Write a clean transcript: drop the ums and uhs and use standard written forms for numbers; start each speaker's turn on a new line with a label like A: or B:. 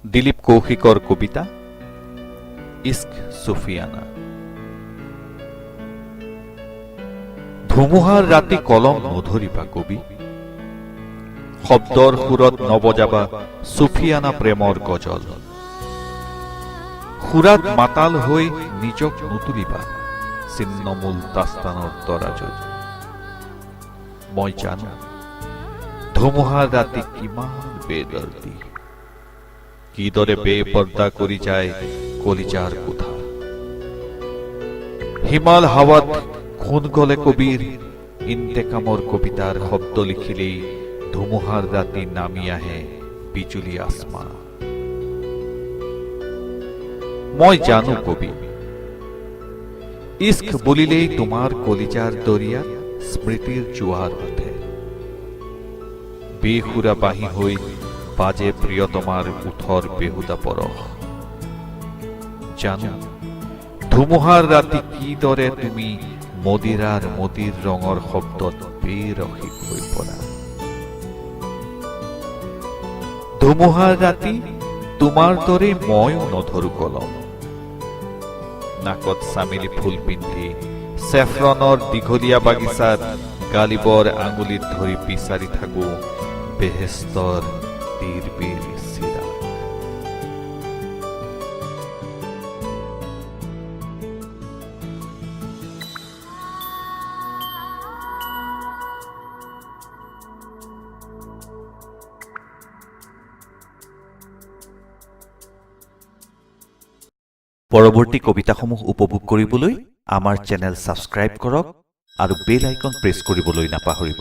A: দিলীপ কৌশিকৰ কবিতা ইস্ক চুফিয়ানা। ধুমুহাৰ ৰাতি কলম নধৰিবা কবি, শব্দৰ সুৰত নবজাবা চুফিয়ানা প্ৰেমৰ গজল। সুৰাত মাতাল হৈ নিজক নুতুলিবা ছিন্নমূল দাস্তানৰ তৰাজুত। মই জানো ধুমুহাৰ ৰাতি কিমান বেদৰ্দি, কিদৰে বেপৰ্দা কৰি যায় কলিজাৰ কোঠা। হিমাল হাৱাত খুন গলে কবিৰ ইন্তেকামৰ কবিতাৰ শব্দ লিখিলেই ধুমুহাৰ ৰাতি নামি আহে বিজুলী আসমান। মই জানো কবি, ইস্ক বুলিলেই তোমাৰ কলিজাৰ দৰিয়াত স্মৃতিৰ জোৱাৰ উঠে। বেসুৰা বাঁহী হৈ বাজে প্ৰিয়তমাৰ ওঠৰ বেহুদা পৰশ। জানো ধুমুহাৰ ৰাতি কিদৰে তুমি মদিৰাৰ মদিৰ ৰঙৰ শব্দত বেৰসিক হৈ পৰা। ধুমুহাৰ ৰাতি তোমাৰ দৰে ময়ো নধৰো কলম। নাকত চামেলি ফুল পিন্ধি চেফৰণৰ দীঘলীয়া বাগিচাত গালিবৰ আঙুলিত ধৰি বিচাৰি থাকো বেহেস্তৰ তিৰবিৰ চিৰাগ।
B: পৰৱৰ্তী কবিতাসমূহ উপভোগ কৰিবলৈ আমাৰ চেনেল ছাবস্ক্ৰাইব কৰক আৰু বেল আইকন প্ৰেছ কৰিবলৈ নাপাহৰিব।